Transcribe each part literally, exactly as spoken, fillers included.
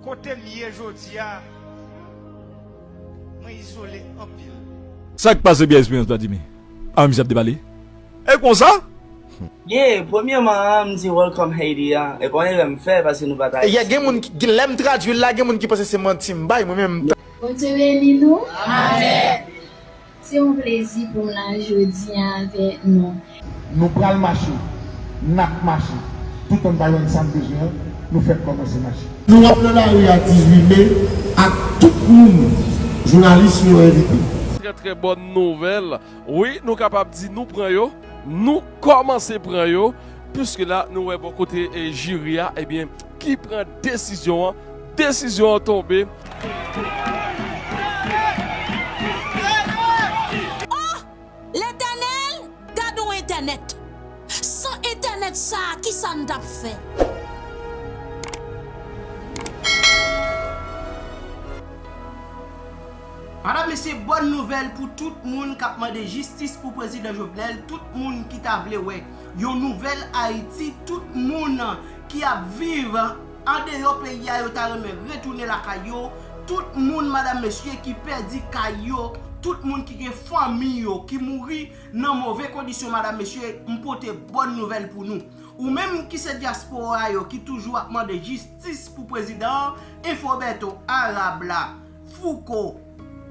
Kote m ye jodi a, mwen izole anpil. Sa k pase Pierre Espérance Vladimir? A, misye ap debale. E konsa? Yeah, premyèman an, m di welcome Haiti an. E pa yon erè m fè paske nou pa ta. Yeah, gen moun ki, lè m tradui l la, gen moun ki panse se manti m bay, mwen menm. Bondye beni nou. Amèn. Se yon plezi pou m la jodi a avèk nou. Nou pral mache, n ap mache. Toutan n pa jwenn sa n bezwen an, nou fèk kòmanse mache. Nou ap nan lari a dizuit me ak tout moun, jounalis yo envite. Trè trè bòn nouvèl. Wi, nou kapab di nou pran yo, nou kòmanse pran yo, piske la nou wè bò kote e jiri a, ebyen, ki pran desizyon an, desizyon an tonbe. Oh! Letènèl, gade yon entènèt. San entènèt sa a, kisa n t ap fè? Madanm, mesye, bòn nouvèl pou tout moun k ap mande jistis pou Prezidan Jovenel, tout moun ki ta vle wè yon nouvèl Ayiti, tout moun ki ap viv andeyò peyi a, yo ta renmen retounen lakay yo, tout moun, madanm, mesye, ki pèdi kay yo, tout moun ki gen fanmi yo ki mouri nan move kondisyon, madanm, mesye, m pote bòn nouvèl pou nou. Ou menm ki se dyaspora yo ki toujou ap mande jistis pou prezidan an, Info Bertho, Arab la, Fouco,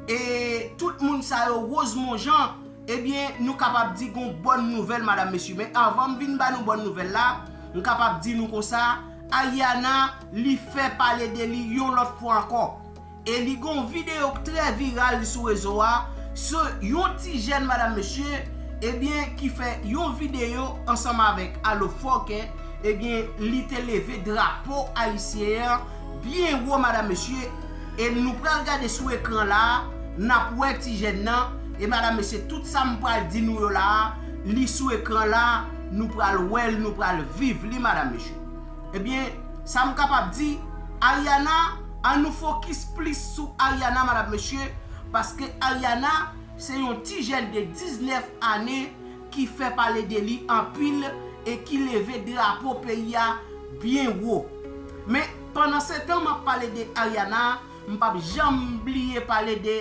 e tout moun sa yo, Rosemond Jean, ebyen, nou kapab di gon bòn nouvèl, madanm, mesye. Men anvan m vin ba nou bòn nouvèl la, m kapab di nou konsa, Ariana, li fè pale de li yon lòt fwa ankò. E li gon videyo k trè viral sou rezo a, se yon ti jèn, madanm, mesye, ebyen, ki fè yon videyo ansanm avèk Alo Fòkè, ebyen, li te leve drapo ayisyen an byen wo, madanm, mesye, e nou pral gade sou ekran la a, n ap wè ti jèn nan, e madanm, mesye, tout sa m pral di nou yo la a, li sou ekran la a, nou pral wè l, nou pral viv li, madanm, mesye. Ebyen, sa m kapab di, Ariana, an nou fokis plis sou Ariana, madanm, mesye, paske Ariana se yon ti jèn de diznèf ane ki fè pale de li anpil e ki leve drapo peyi a byen wo. Men, pandansetan m ap pale de Ariana, m p ap janm bliye pale de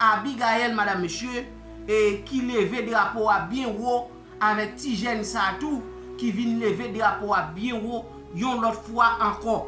Abigaël, madanm, mesye, e ki leve drapo a byen wo avèk ti jèn sa a tou, ki vin leve drapo a byen wo yon lòt fwa ankò.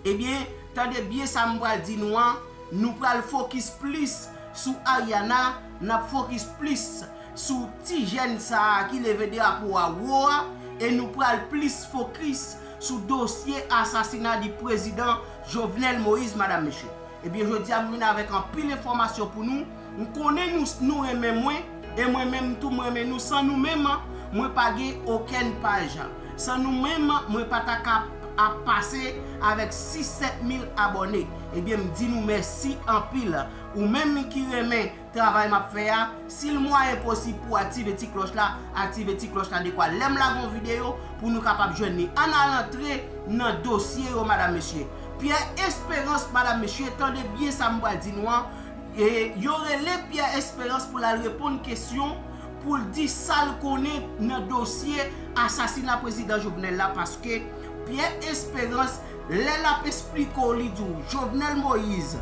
Ebyen, tande byen sa m pral di nou an, nou pral fokis plis sou Ariana, n ap fokis plis sou ti jèn sa a ki leve drapo a wo a, e nou pral plis fokis sou dosye asasina di prezidan Jovenel Moïse, madanm, mesye. Ebyen, jodi a m vin avèk anpil enfòmasyon pou nou. M konnen nou, nou renmen mwen, e mwen menm tou m renmen nou. San nou menm, mwen pa gen okenn paj. San nou menm, mwen pa ta ka ap pase avèk sis sèt mil abòne. Ebyen, m di nou mèsi anpil. Ou menm ki renmen travay m ap fè a, si l mwayen posib pou w aktive ti klòch la, aktive ti klòch la dekwa lè m lage yon videyo pou nou kapab jwenn li. Ann al antre nan dosye yo, madanm, mesye. Pierre Espérance, madanm, mesye, tande byen sa m pral di nou an. E, yo rele Pierre Espérance pou l al reponn kesyon, pou l di sa l konnen nan dosye asasina prezidan Jovenel la, paske Pierre Espérance, lè l ap esplike w, li di w Jovenel Moïse,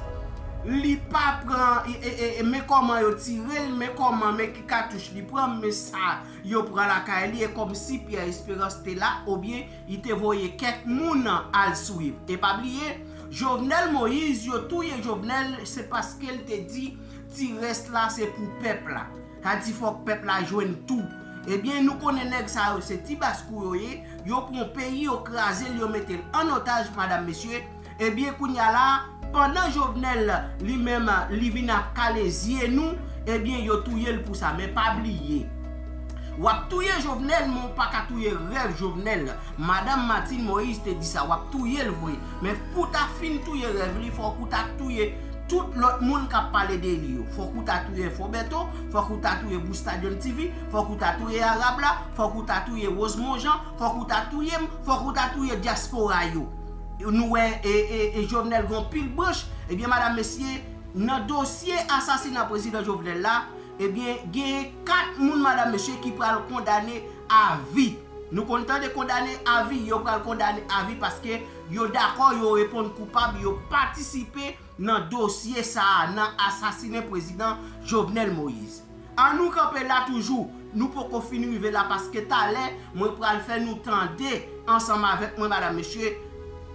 li pa pran, e, e, e, e, men kòman yo tire l, men kòman, men ki katouch li pran, men sa yo pran lakay li, e kòmsi Pierre Espérance te la, oubyen li te voye kèk moun al swiv. E pa bliye, Jovenel Moïse, yo touye Jovenel, se paske l te di ti rès la se pou pèp la. Sa di fòk pèp la jwenn tou. Ebyen, nou konnen nèg sa yo se ti baskou yo ye, yo pran peyi, yo kraze l, yo mete l an otaj, madanm, mesye. Ebyen, kounye a la, pandan Jovenel li menm, li vin ap kale zye nou, ebyen, yo touye l pou sa. Men pa bliye, w ap touye Jovenel, men w pa ka touye rèv Jovenel. Madanm Martine Moïse te di sa, w ap touye l vre. Men pou w ta fin touye rèv li, fòk ou ta touye tout lòt moun k ap pale de li yo. Fòk ou ta touye Fobeto, fòk ou ta touye Bousta John T V, fòk ou ta touye Arab la, fòk ou ta touye Rosemond Jean, fòk ou ta touye m, fòk ou ta touye dyaspora yo. Nou wè, e, e, e Jovenel gen yon pil branch. Ebyen, madanm, mesye, nan dosye asasina prezidan Jovenel la, ebyen, genyen kat moun, madanm, mesye, ki pral kondane a vi. Nou konn tande kondane avi, yo pral kondane avi paske yo dakò, yo reponn koupab, yo patisipe nan dosye sa a, nan asasinen prezidan Jovenel Moïse. An nou kanpe la toujou, nou poko fin rive la paske talè mwen pral fè nou tande ansanm avèk mwen, madanm, mesye,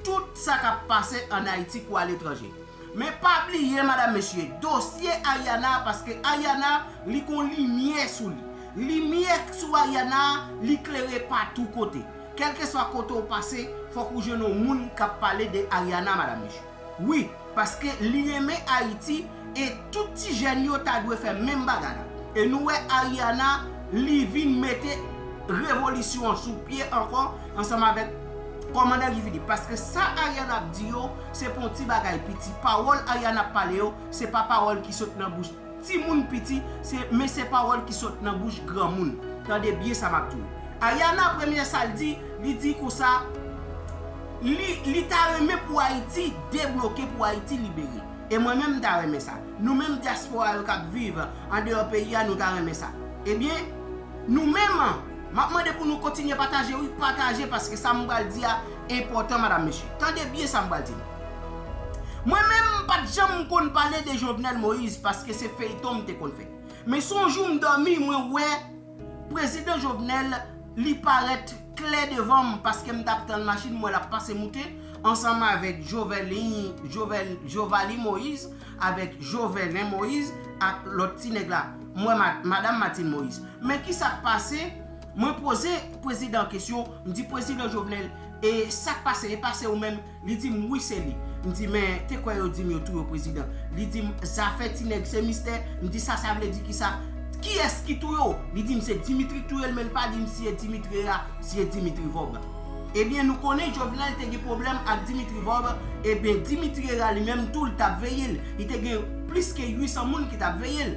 tout sa k ap pase ann Ayiti kou aletranje. Men pa bliye, madanm, mesye, dosye Ariana, paske Ariana, li gon limyè sou li. Limyè sou Ariana, li klere patou kote. Kèlkeswa kote w pase, fòk ou jwenn yon moun k ap pale de Ariana, madanm, mesye. Wi, paske li renmen Ayiti e tout ti jèn yo ta dwe fè menm bagay la. E nou wè Ariana, li vin mete revolisyon an sou pye ankò ansanm avèk kòmandan Guy Philippe. Paske sa Ariana ap di yo, se pa yon ti bagay piti. Pawòl Ariana ap pale yo, se pa pawòl ki sot nan bouch timoun piti, se, men se pawòl ki sot nan bouch granmoun. Tande byen sa m ap di w. Ariana, premye sa l di, li di konsa, li, li ta renmen pou Ayiti debloke, pou Ayiti libere. E mwen menm, m ta renmen sa. Nou menm dyaspora yo k ap viv andeyò peyi a, nou ta renmen sa. Ebyen, nou menm, m ap mande pou nou kontinye pataje, wi, pataje, paske sa m pral di a enpòtan, madanm, mesye. Tande byen sa m pral di nou. Mwen menm, m pa t janm konn pale de Jovenel Moïse, paske se feyton m te konn fè. Men se yon jou m dòmi, mwen wè prezidan Jovenel, li parèt klè devan m, paske m t ap tann machin, m wè l ap pase moute, ansanm avèk Jovelin, Jovel, Jovali Moïse, avèk Jovelin Moïse, ak lòt ti nèg la. M wè ma-, madanm Martine Moïse. Men ki sa k pase? Mwen poze prezidan kesyon, m di, "Prezidan Jovenel, e sa k pase? E pa se ou menm?" Li di m, "Wi, se li." M di, "Men, te kwè yo di m yo touye prezidan." Li di m, "Zafè ti nèg se mistè." M di, "Sa, sa vle di ki sa? Kiyès ki touye w?" Li di m, "Se Dimitri k touye l, men l pa di m si e Dimitri a, si e Dimitri Vorbe." Ebyen, nou konnen Jovenel te gen pwoblèm ak Dimitri Vorbe. Ebyen, Dimitri Herard li menm tou, li t ap veye l. Li te gen plis ke uit san moun ki t ap veye l.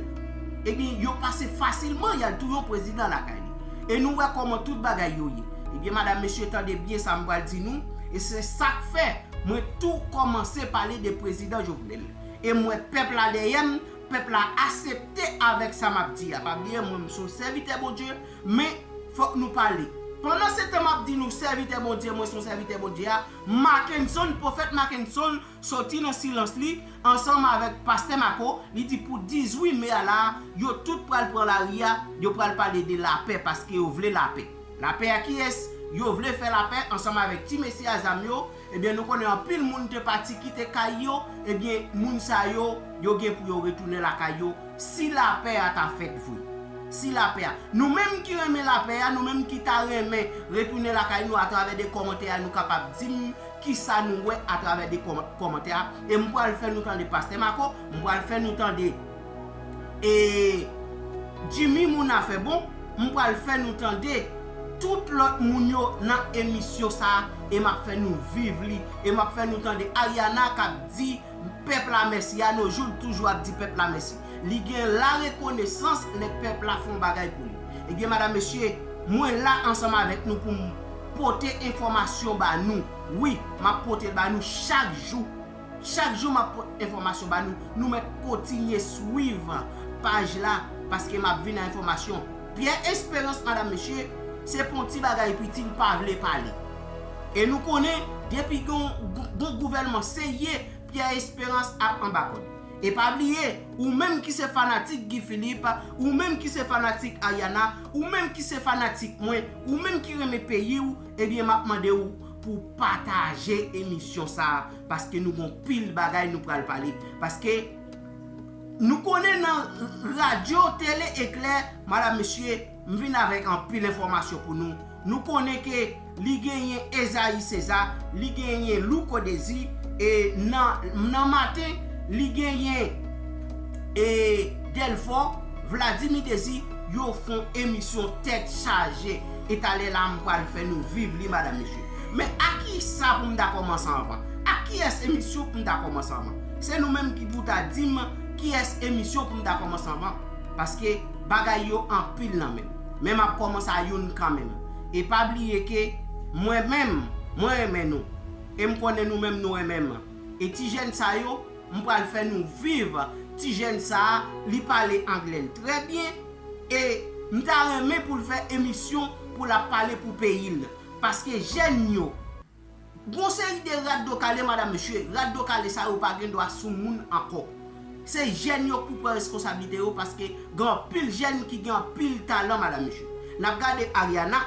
Ebyen, yo pase fasilman, y al touye yon prezidan lakay li. E nou wè kòman tout bagay yo ye. Ebyen, madanm, mesye, tande byen sa m pral di nou. E se sa k fè mwen tou kòmanse pale de prezidan Jovenel. E m wè pèp la dèyè m, pèp la asepte avèk sa m ap di a. Pa bliye, mwen, m se yon sèvitè Bondye, men fòk nou pale. Pandan se tan m ap di nou sèvitè Bondye, mwen se yon sèvitè Bondye a, Mackenson, pwofèt Mackenson, soti nan silans li, ansanm avèk pastè Marco, li di pou dizuit me a la, yo tout pral pran lari a, yo pral pale de lapè, paske yo vle lapè. Lapè a kiyès? Yo vle fè lapè ansanm avèk ti mesye a zam yo. Ebyen, nou konnen anpil moun te pati kite kay yo. Ebyen, moun sa yo, yo gen pou yo retounen lakay yo si lapè a ta fèt vre. Si lapè a. Nou menm ki renmen lapè a, nou menm ki ta renmen retounen lakay nou, atravè de kòmantè a, nou kapab di m kisa nou wè atravè de kòm-, kòmantè a. E m pral fè nou tande pastè Marco, m pral fè nou tande, e, Jimmy Moun Afè Bon, m pral fè nou tande tout lòt moun yo nan emisyon sa a, e m ap fè nou viv li, e m ap fè nou tande Ariana k ap di pèp la mèsi, Arnaud Jules toujou ap di pèp la mèsi. Li gen la rekonesans lè pèp la fè yon bagay pou li. Ebyen, madanm, mesye, mwen la ansanm avèk nou pou m pote enfòmasyon ba nou. Wi, m ap pote l ba nou chak jou. Chak jou m ap pote enfòmasyon ba nou. Nou mèt kontinye swiv paj la, paske m ap vin ak enfòmasyon. Pierre Espérance, madanm, mesye, se pa yon ti bagay piti, li pa vle pale. E nou konnen, depi gon, gon gouvènman serye, Pierre Espérance ap anba kòd. E pa bliye, ou menm ki se fanatik Guy Philippe, ou menm ki se fanatik Ariana, ou menm ki se fanatik mwen, ou menm ki renmen peyi w, ebyen, m ap mande w pou pataje emisyon sa a, paske nou gon pil bagay nou pral pale. Paske nou konnen nan radyo, tele, eklè, madanm, mesye, m vin avèk anpil enfòmasyon pou nou. Nou konnen ke li genyen Esaïe César, li genyen Louko Désir, e nan, nan maten, li genyen, e, Delfort, Vladimir Désir, yo fè yon emisyon tèt chaje. E talè la, m pral fè nou viv li, madanm, mesye. Men a ki sa pou m ta kòmanse anvan? A kiyès emisyon pou m ta kòmanse anvan? Se nou menm ki pou ta di m kiyès emisyon pou m ta kòmanse anvan. Paske bagay yo anpil nan men m. Men m ap kòmanse a youn kanmenm. E pa bliye ke mwen menm, mwen renmen nou. E m konnen nou menm nou renmen m. E ti jèn sa yo, m pral fè nou viv ti jèn sa a, li pale anglè l trè byen. E m ta renmen pou l fè emisyon pou l ap pale pou peyi l. Paske jèn yo, gon seri de rat do kale, madanm, mesye, rat do kale sa yo pa gen dwa sou moun ankò. Se jèn yo pou pran responsablite yo, paske gen anpil jèn ki gen anpil talan, madanm, mesye. N ap gade Ariana,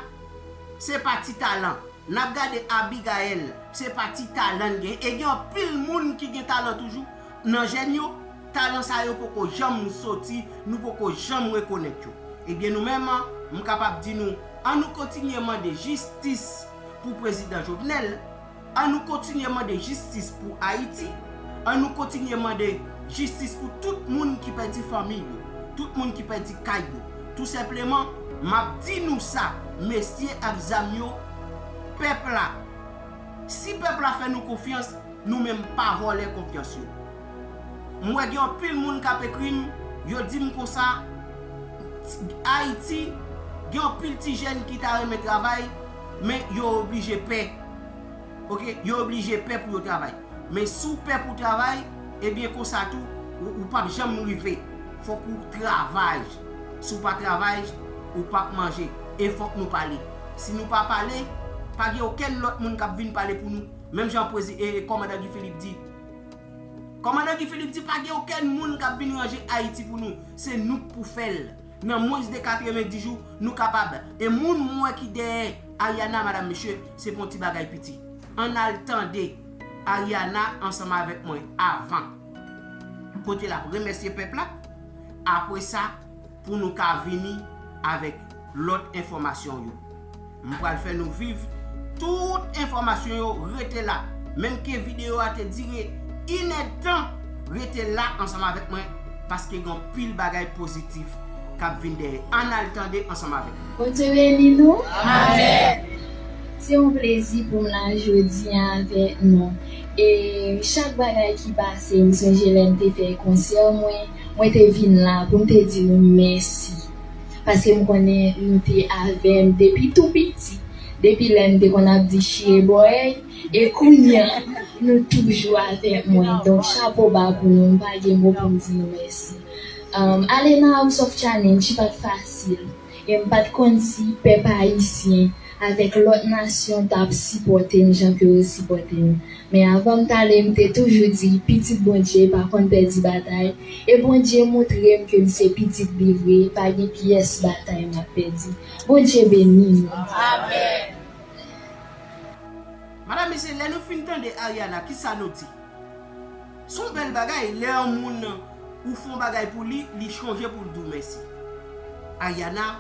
se pa ti talan. N ap gade Abigaël, se pa ti talan l gen. E gen anpil moun ki gen talan toujou nan jèn yo. Talan sa yo poko janm soti, nou poko janm rekonèt yo. Ebyen, nou menm, m kapab di nou, ann nou kontinye mande jistis pou prezidan Jovenel, ann nou kontinye mande jistis pou Ayiti, ann nou kontinye mande jistis pou tout moun ki pèdi fanmi yo, tout moun ki pèdi kay yo. Tou senpleman, m ap di nou sa, mesye ak zam yo, pèp la, si pèp la fè nou konfyans, nou menm pa vòlè konfyans yo. M wè gen anpil moun k ap ekri m, yo di m konsa, Ayiti, gen anpil ti jèn ki ta renmen travay, men yo oblije pè. Oke, yo oblije pè pou yo travay. Men si w pè pou travay, ebyen konsa tou, ou, ou p ap janm rive. Fòk ou travay. Si w pa travay, ou p ap manje. E fòk nou pale. Si nou pa pale, pa gen okenn lòt moun k ap vin pale pou nou. Menm jan prezi-, e, e, kòmandan Guy Philippe di. Kòmandan Guy Philippe di pa gen okenn moun k ap vin ranje Ayiti pou nou. Se nou k pou fè l. Nan mwens de katrevenndis jou, nou kapab. E moun m wè ki dèyè Ariana, madanm, mesye, se pa yon ti bagay piti. Ann al tande Ariana ansanm avèk mwen avan. Kote l ap remèsye pèp la. Apre sa, pou nou ka vini avèk lòt enfòmasyon yo. M pral fè nou viv tout enfòmasyon yo, rete la. Menm ke videyo a te dire inèdtan, rete la ansanm avèk mwen, paske gen anpil bagay pozitif k ap vin dèyè. Ann al tande ansanm avèk mwen. Bondye beni nou. Amèn. Se yon plezi pou m la jodi a avèk nou. E chak bagay ki pase, m sonje lè m te fè konsè mwen, mwen te vin la pou m te di nou mèsi. Paske m konnen nou te avè m depi tou piti. Depi lè m te konn ap di chire bòy, e kounye a, nou toujou avèk mwen. Donk, chapo ba pou nou, m pa gen mo pou m di nou mèsi. Um, ale nan House of Challenge, li pa t fasil. E m pa t konn si pèp ayisyen avèk lòt nasyon t ap sipòte m jan ke yo sipòte m. Men avan m t ale, m te toujou di, pitit Bondye pa konn pèdi batay. E Bondye montre m ke m se pitit li vre, pa gen pyès batay m ap pèdi. Bondye beni nou. Amèn. Madanm, mesye, lè nou fin tande Ariana, kisa nou di? Se yon bèl bagay, lè yon moun ou fè yon bagay pou li, li chonje pou l di w mèsi. Ariana,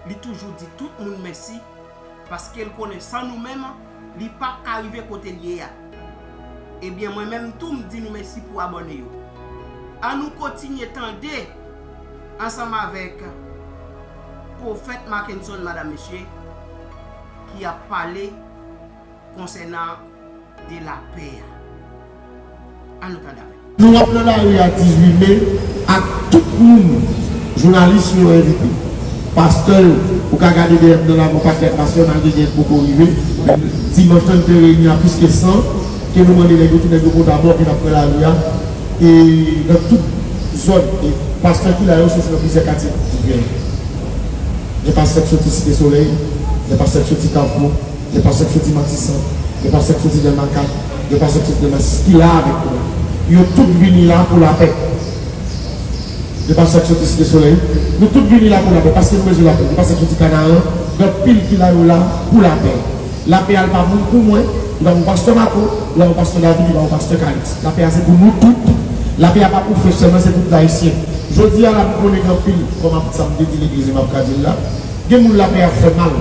li toujou di tout moun mèsi, paske l konnen san nou menm, li p ap ka rive kote l ye a. Ebyen, mwen menm tou, m di nou mèsi pou abòne yo. An nou kontinye tande ansanm avèk Pwofèt Mackenson, madanm, mesye, ki ap pale konsènan de lapè a. An nou tande avè l. Nou ap nan lari a dizuit me ak tout moun, jounalis yo envite. Pastè yo, ou ka gade dèyè m nan la, gon pakèt pastè, malgre gen poko rive. Men dimanch lan, nou te reyini a plis ke san, ke nou mande nèg yo, tout nèg yo konn dabò, ke n ap pran lari a. E nan tout zòn, e pastè ki la yo soti nan plizyè katye diferan. Gen pastè k soti Site Solèy, gen pastè k soti Kafou, gen pastè k soti Matisan, gen pastè k soti Dèlma kat, gen pastè k soti Dèlma sis ki la avèk nou. Yo tout vini la pou lapè. Gen pastè k soti Site Solèy. Nou tout vini la pou lapè, paske nou bezwen lapè. Gen pastè k soti Kanaran, gen anpil ki la yo la pou lapè. Lapè a l pa pou, pou mwen, li pa pou pastè Marco, li pa pou pastè David, li pa pou pastè Calix. Lapè a se pou nou tout. Lapè a pa pou French sèlman, se pou tout Ayisyen. Jodi a la, m konnen gen anpil, kòm ap sa m te di legliz, m ap ka di l la. Gen moun lapè ap fè mal.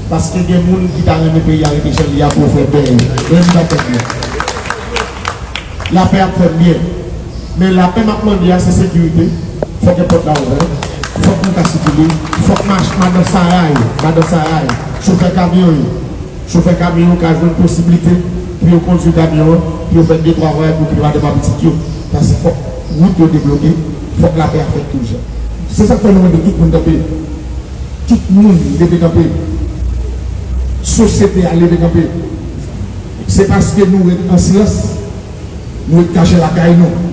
Paske gen moun ki ta renmen peyi a rete jan l ye a pou yo fè bèy. Yo menm ta fè byen. Lapè ap fè byen. Men lapè m ap mande a se sekirite. Fòk èpòt la ouvè. Fòk moun ka sikile. Fòk mach-, madan Saray, madan Saray, chofè kamyon yo, chofè kamyon yo ka jwenn posiblite pou yo kondui kamyon an, pou yo fè de twa vwayaj pou okipe madanm ak pitit yo. Paske fòk wout yo debloke, fòk lapè a fèt tout jan. Se sa k fè nou mande tout moun kanpe. Tout moun leve kanpe. Sosyete a leve kanpe. Se paske nou ret an silans, nou ret kache lakay nou,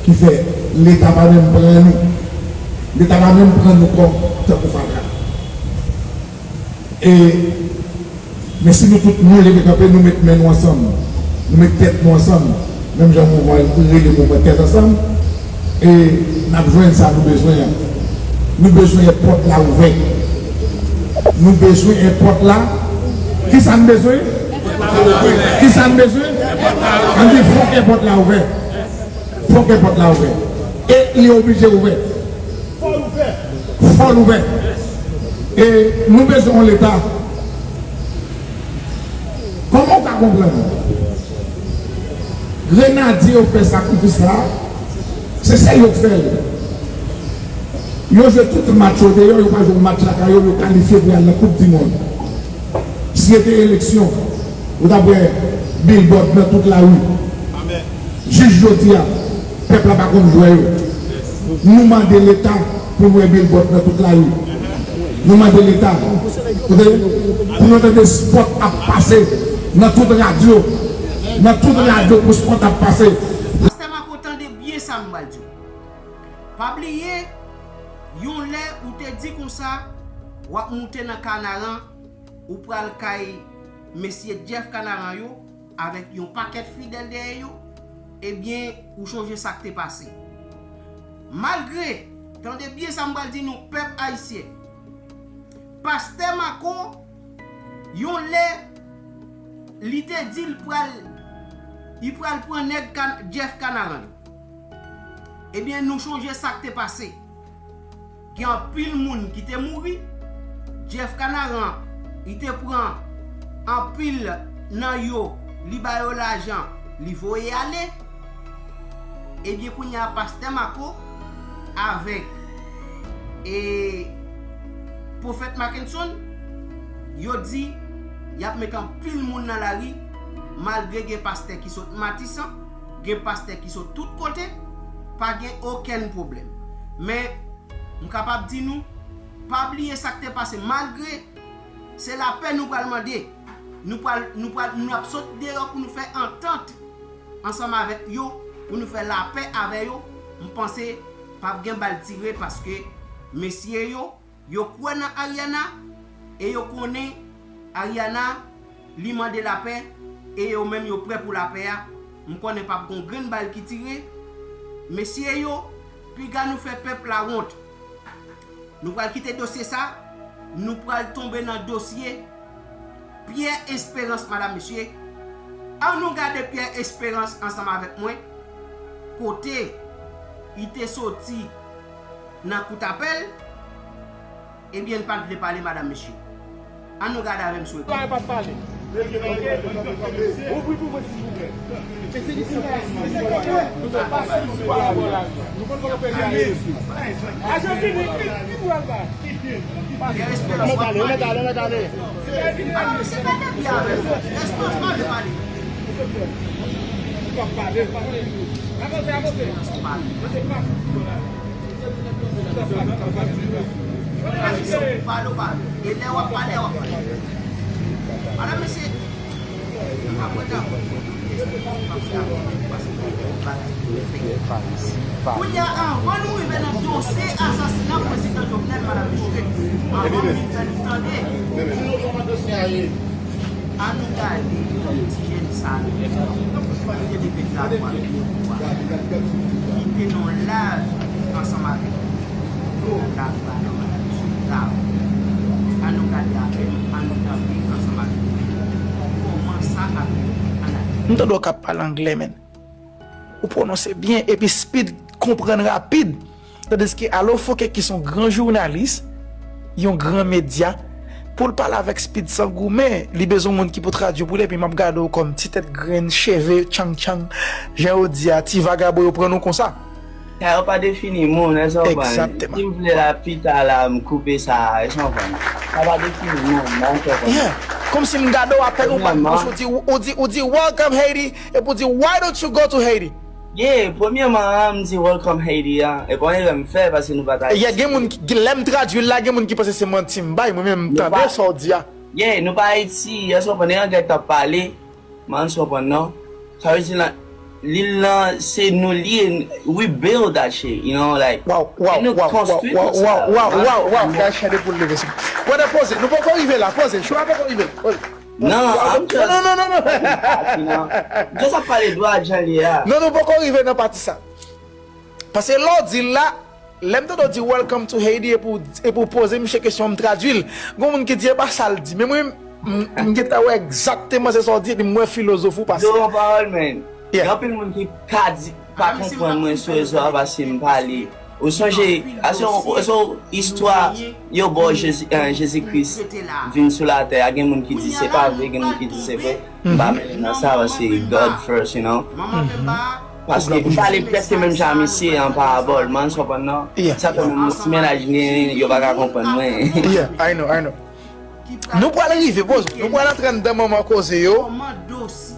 ki fè Leta pa menm pran nou. Leta pa menm pran nou kòm tankou fatra. E, men si nou tout nou leve kanpe, nou met men nou ansanm, nou met tèt nou ansanm, menm jan mouvman an rele mouvman tèt ansanm, e n ap jwenn sa nou bezwen an. Nou bezwen èpòt la ouvè. Nou bezwen èpòt la. Kisa n bezwen? Kisa n bezwen? Ann di fòk èpòt la ouvè. Fòk èpòt la ouvè. E li oblije ouvè. Fò l ouvè. E nou bezwen yon Leta. Kòman w ka konprann? Grenadye yo fè sakrifis la, se sèl yo k fè l. Yo jwe tout match yo deyò, yo pa jwe yon match lakay yo, yo kalifye pou y al nan Koup di Mond. Si se te eleksyon, ou t ap wè billboard nan tout lari. Jis jodi a, pèp la pa konn jwè yo. Nou mande Leta pou nou wè billboard nan tout lari. Nou mande Leta, tande, pou nou tande spòt ap pase nan tout radyo. Nan tout radyo pou spòt ap pase. Pastè Marco, tande byen sa m pral di w. Pa bliye, yon lè ou te di konsa, w ap moute nan Kanaran, ou pral kay mesye Jeff Kanaran yo, avèk yon pakèt fidèl dèyè yo, ebyen, ou chonje sa k te pase. Malgre, tande byen sa m pral di nou, pèp ayisyen, pastè Marco, yon lè, li te di l pral, li pral pran nèg Kan-, Jeff Kanaran yo. Ebyen, nou chonje sa k te pase. Gen anpil moun ki te mouri. Jeff Kanaran, li te pran anpil nan yo, li ba yo lajan, li voye ale. Ebyen, kounye a, pastè Marco avèk, e, pwofèt Mackenson, yo di y ap met anpil moun nan lari, malgre gen pastè ki sot Matisan, gen pastè ki sot tout kote, pa gen okenn pwoblèm. Men, m kapab di nou, pa bliye sa k te pase, malgre se lapè nou pral mande, nou pral, nou pral, nou ap sot deyò pou nou fè antant ansanm avèk yo, pou nou fè lapè avè yo, m panse p ap gen bal tire paske mesye yo, yo kwè nan Ariana e yo konnen Ariana, li mande lapè e yo menm yo prè pou lapè a. M konnen p ap gon grenn bal ki tire. Mesye yo, piga nou fè pèp la wont. Nou pral kite dosye sa, nou pral tonbe nan dosye Pierre Espérance, madam, mesye. An nou gade Pierre Espérance ansanm avèk mwen, kote li te soti nan kout apèl, ebyen, li pa t vle pale, madam, mesye. An nou gade avè m sou ekran. Pale, pa pale. Ouvri pou mwen, silvouplè. Se se li ki pa. Nou pa sou sou pa la. Nou konn kòman pèdi a ye, mesye. Ajan fini, ki, ki pou al ba? Pierre Espérance, w ap pale. Ann pale, ann pale, ann pale. Espérance, pale, pale. W ap pale, pale. Avanse, avanse. Espérance, pale. Pale, w ap pale, w ap pale. Madam, mesye, apre ta, kounye a, anvan nou rive nan dosye asasina prezidan Jovenel, madam, mesye, anvan nou fè nou tande, ann nou gade ti jèn sa yo, ki te leve drapo a, ki te nan laj ansanm avèk nou. Ann nou gade avè m, ann nou tande ansanm avè m kòman sa ap ye. Ann ale. M tande w k ap pale anglè, men ou pwononse byen, epi Speed konprann rapid. Tandiske Alofoke ki se yon gran jounalis, yon gran medya, pou l pale avèk Speed san goumen, li bezwen moun ki pou tradui pou li, epi m ap gade w kòm ti tèt grenn, cheve tchang tchang, jan yo di a, ti vagabon yo pran nou konsa. Sa yo pa defini moun, èske w konprann? Egzakteman. Si m vle la pita la, m koupe sa, èske w konprann? Sa pa defini moun, èske w konprann? Yeah. Kòmsi m gade w apèn ou bat bouch, ou di, ou di, ou di, "Welcome Haiti," epi ou di, "Why don't you go to Haiti?" Yeah, premyèman an, m di, "Welcome Haiti" an, e pa yon erè m fè, paske nou pa t Ayiti. Yeah, gen moun ki, lè m tradui l la, gen moun ki panse se manti m bay, mwen menm m tande sa w di a. Yeah, nou pa Ayiti, èske w konprann? E anglè k t ap pale, man, èske w konprann non? Sa vle di la, Lil lan se nou li, we build that shit, you know, like, Waw, waw, e nou waw, waw, konstwi waw, tout sa. Waw, waw, waw, waw, gade chè de poul leve sou. Brother, poze, nou poko rive la, poze, show a poko rive. Poze. Non, I'm just- non, non, non, non. You know, just ap pale dwa jan li a. Non, nou poko rive nan pati sa. Paske lè w di l la, lè m tande w di welcome to Haiti epi w, epi w poze misye kesyon, m tradui l. Gon moun ki di e pa sa l di. Men mwen, m, m gentan wè egzakteman se sa w di, epi m wè filozof ou pase. Dou an pawòl, men. Yeah. Gen anpil moun ki ka di, pa konprann mwen sou rezo a paske m pale. Ou sonje, ase yon, ase yon istwa, yo bò Jezi, eh, Jezi Kris vin sou latè a, gen moun ki di se pa vre, gen moun ki di se vre. M pa mele nan sa, paske God first, you know. Paske m pale prèske menm jan misye an parabòl, man, ou konprann non? Yeah. Sa fè menm yon ti mennaj gen, yo pa ka konprann mwen. Yeah, I know, I know. Nou pral rive, poze. Nou pral antre anndan moman koze yo.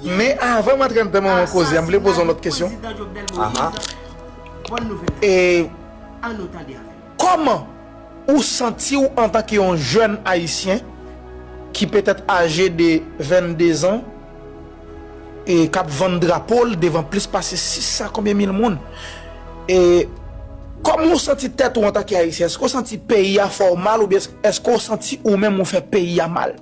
Men avan m antre anndan moman koze a, m vle poze yon lòt kesyon. Aha. E kòman ou santi w antanke yon jèn ayisyen ki petèt aje de vennde zan e k ap vann drapo l devan plis pase sis san konbyen mil moun? E kòman ou santi tèt ou antanke ayisyen? Èske w santi peyi a fè w mal oubyen èske w santi ou menm ou fè peyi a mal?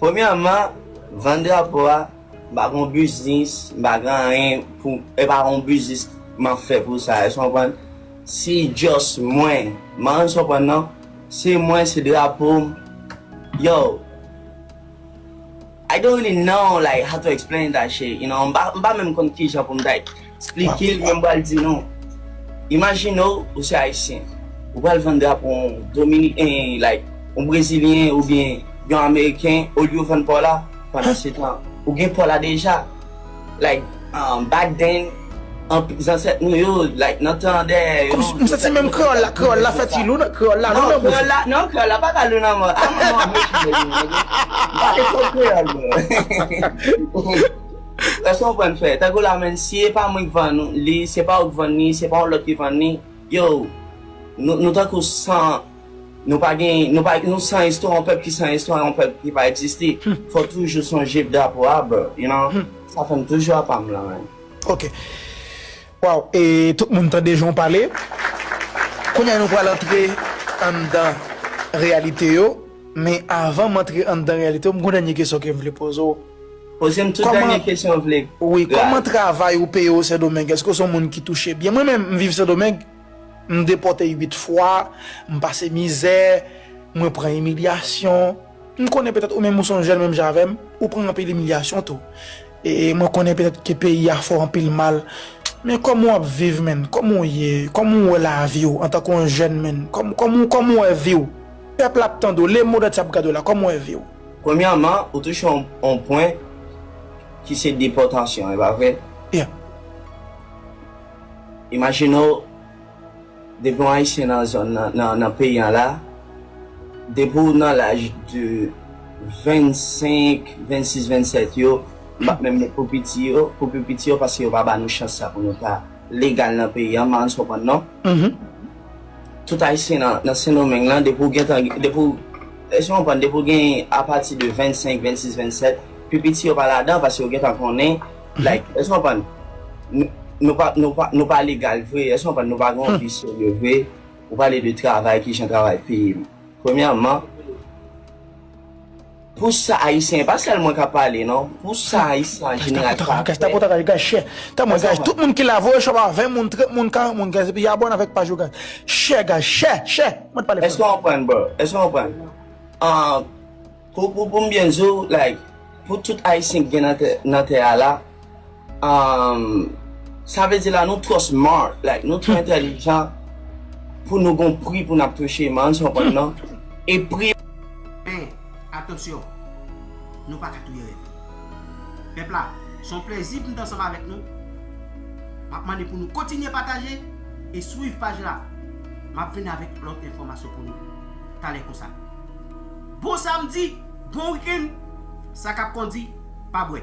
Premyèman, vann drapo a, m pa gon biznis, m pa gen anyen pou, e pa yon biznis m ap fè pou sa, èske w konprann? Se just mwen, man, èske w konprann non? Se mwen, se drapo m. Yo, I don't really know, like, how to explain that shit, you know, m pa, m pa menm konn kijan pou m ta eksplike l, men m pral di nou. Imajine w, ou se ayisyen. Ou pral vann drapo yon Dominiken, like, yon Brezilyen oubyen yon Ameriken, olye w vann pa w la, pandan se tan, ou gen pa w la deja. Like, um, back then, anp-, zansèt nou yo, like, nan tan dèyè yo. Kòm m santi menm kreyòl la, kreyòl la fè ti lou nan, kreyòl la lou Non, nan bouch. Kreyòl la, non, Kreyòl la pa ka lou nan mò. A, mò, mò, mò, mò, mò, mò, mò, mò, mò, Èske w konprann, frè? Tankou la, menm si e pa mwen k vann li, se pa ou k vann li, se pa yon lòt ki vann li, yo, nou, nou tankou san, nou pa gen, nou pa, nou san istwa, yon pèp ki san istwa, yon pèp ki pa egziste. Fò toujou sonje drapo a, bro, you know? Sa fè m toujou apa m la, man. Ok. Waw, e tout moun tande jan w pale. Kounye a nou pral antre anndan reyalite yo. Men avan m antre anndan reyalite yo, m gon dènye kesyon ke m vle poze w. Poze m tout dènye kesyon w vle. Wi, kòman travay ou peye w Sendomeng? Èske w se yon moun ki touche byen? Mwen menm, m viv Sendomeng, m depòte uit fwa, m pase mizè, mwen pran imilyasyon. M konnen petèt ou menm ou se yon jèn menm jan avè m, ou pran anpil imilyasyon tou. E mwen konnen petèt ke peyi a fè w anpil mal. Men kòman w ap viv, menn? Kòman w ye? Kòman w wè lavi w antanke yon jèn, menn? Kòm-, kòman, kòman w wè vi w? Pèp la ap tande w, lemonn antye ap gade w la, kòman w wè vi w? Premyèman, ou touche yon, yon pwen ki se depòtasyon, e pa vre? Yeah. Imajine w, depi yon Ayisyen nan zòn nan, nan, nan peyi an la, depi w nan laj de vennsenk, vennsis, vennsèt yo, m p ap menm met pou piti yo, pou pi piti yo, paske yo pa ba nou chans sa pou nou ta legal nan peyi an, man, ou konprann non? Tout Ayisyen nan, nan Sendomeng lan, depi w gentan, depi w, èske w konprann, depi w gen apati de vennsenk, vennsis, vennsèt, pi piti yo pa ladan, paske yo gentan konnen, like, èske w konprann? Nou, nou pa, nou pa, nou pa legal vre, èske w konprann? Nou pa gen yon vi serye vre. Ou pale de travay, kijan travay peye m. Premyèman, pou sa Ayisyen, pa sèl mwen k ap pale, non. Pou sa Ayisyen an jeneral ka fè. Tapo, tapo, guys, share. Tapo, guys, tout moun ki la, voye show ba ven moun, trant moun, karant moun, guys, epi abòne avèk paj yo, guys. Share, guys, share, share. Mwen pale. Èske w konprann, bro? Èske w konprann? Ah, pou, pou, pou m byen di w, like, pou tout Ayisyen ki gen nan tè, nan tè a la, um, sa vle di la, nou twò smart, like, nou twò entèlijan pou nou gon pri pou n ap touche, man, si w konprann, non? E pri Men, atansyon, nou pa ka touye rèv. Pèp la, se yon plèzi pou m te ansanm avèk nou. M ap mande pou nou kontinye pataje e swiv paj la. M ap vin avèk lòt enfòmasyon pou nou talè konsa. Bon samdi, bon wikenn, sa k ap kondi, pa bwè.